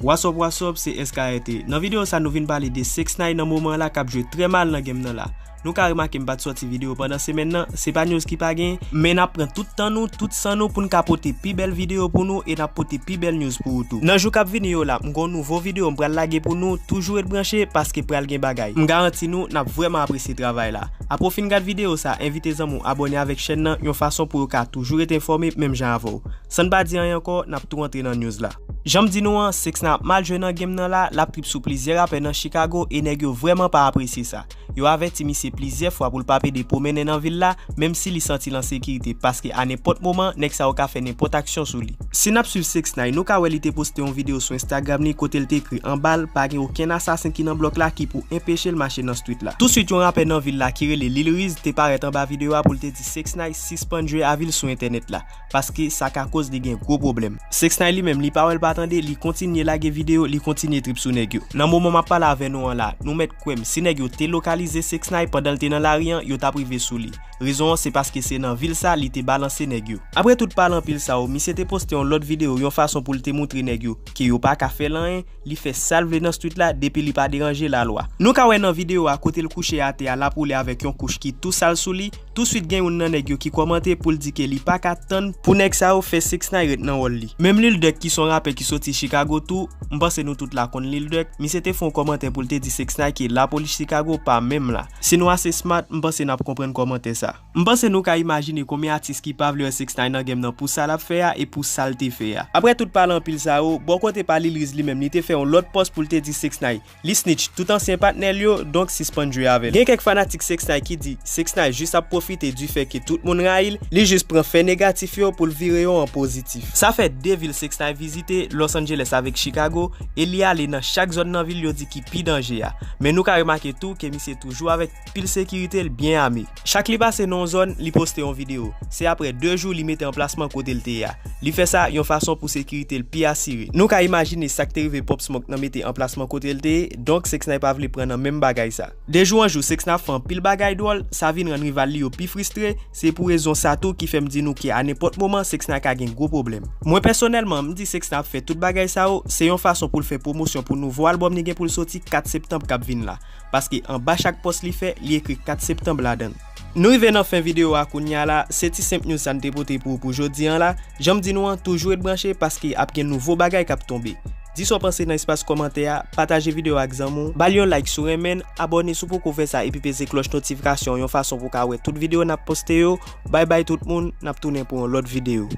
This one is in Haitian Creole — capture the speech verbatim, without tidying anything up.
What's up, what's up, se S K R T. Nan videyo sa, nou vin pale de six nine nan moman la k ap jwe trè mal nan game nan la. Nou ka remake m pa t sòti videyo pandan semèn nan, se pa news ki pa gen, men n ap pran tout tan nou, tout san nou pou n ka pote pi bèl videyo pou nou e n ap pote pi bèl news pou ou tou. Nan jou k ap vini yo la, m gon nouvo videyo m pral lage pou nou, toujou ret branche paske pral gen bagay. M garanti nou, n ap vrèman apresye travay la. Apre w fin gad videyo sa, envite zanmi w abòne avèk chèn nan yon fason pou yo ka toujou ret enfòme menm jan avè w. San n pa di anyen ankò, n ap tou antre nan news la. Jan m di nou an, six nine ap mal jwe nan game nan la, l ap trip sou plizyè rapè nan Chicago e nèg yo vrèman pa apresye sa. Yo avèti misye plizyè fwa pou l pa pede pwomennen nan vil la, menm si li santi l an sekirite, paske a nenpòt moman, nèg sa yo ka fè nenpòt aksyon sou li. Si n ap swiv six nine, nou ka wè li te poste yon videyo sou Instagram li kote l te ekri anba l, pa gen okenn asasen ki nan blòk la ki pou enpeche l mache nan street la. Touswit, yon rapè nan vil la ki rele Lil Riz te parèt anba videyo a pou l te di six nine sispann jwe avè l sou entènèt la, paske sa ka koz li gen gwo pwoblèm. Six nine li menm, li pa wè l pa tande, li kontinye lage videyo, li kontinye trip sou nèg yo. Nan moman m ap pale avè nou an la, nou mèt kwè m, si nèg yo te lokalize six nine pandan l te nan lari an, yo t ap rive sou li. Rezon an se paske se nan vil sa li te balanse nèg yo. Apre tout pale anpil sa yo, misye te poste yon lòt videyo yon fason pou l te moutre nèg yo ke yo pa ka fè l anyen, li fè sa l vle nan street la depi li pa deranje lalwa. Nou ka wè nan videyo a kote l kouche atè a l ap woule avèk yon kouch ki tou sal sou li, touswit gen youn nan nèg yo ki kòmante pou l di ke li pa ka tann pou nèg sa yo fè six nine ret nan wòl li. Menm Lil Durk ki se yon rapè ki soti Chicago tou, m panse nou tout la konn Lil Durk, misye te fè yon kòmantè pou l te di six nine ke lapolis Chicago pa menm la. Si nou ase smart, m panse n ap konprann kòmantè sa. M panse nou ka imajine konbyen atis ki pa vle wè six nine nan game nan pou sa l ap fè a e pou sa l te fè a. Apre tout pale anpil sa yo, bò kote pa Lil Riz li menm, li te fè yon lòt pòs pou l te di six nine li snitch tout ansyen patnè l yo, donk sispann jwe avè l. Gen kèk fanatik six nine ki di six nine jis ap pwofite difè ke tout moun rayi l, li jis pran fè negatif yo pou l vire yo an pozitif. Sa fè de vil six nine vizite, Los Angeles avèk Chicago, e li ale nan chak zòn nan vil yo di ki pi danje a. Men nou ka remake tou ke misye toujou avèk pil sekirite l byen ame. Chak li pase nan yon zòn, li poste yon videyo. Se apre de jou li mete anplasman kote l te ye a. Li fè sa yon fason pou sekirite l pi asire. Nou ka imajine sa k te rive Pop Smoke nan mete anplasman kote l te ye, donk six nine pa vle pran nan menm bagay sa. De jou an jou, six nine ap fè anpil bagay dwòl, sa vin rann rival li yo pi fristre, se pou rezon sa tou ki fè m di nou ke a nenpòt moman six nine ka gen gwo pwoblèm. Mwen pèsonèlman, m di six nine ap fè tout bagay sa yo, se yon fason pou l fè pwomosyon pou nouvo albòm li gen pou l soti kat septanm k ap vin la. Paske anba chak pòs li fè, li ekri kat septanm ladan l. Nou rive nan fen videyo a kounye a la, se ti senp news sa n te pote pou ou pou jodi an la. Jan m di nou an, toujou ret branche paske ap gen nouvo bagay k ap tonbe. Di sa w panse nan espas kòmantè a, pataje videyo a ak zanmi w, ba l yon like si w renmen l, abòne si w poko fè sa epi peze klòch notifikasyon an yon fason pou w ka wè tout videyo n ap poste yo. Bay bay tout moun, n ap tounen pou yon lòt videyo.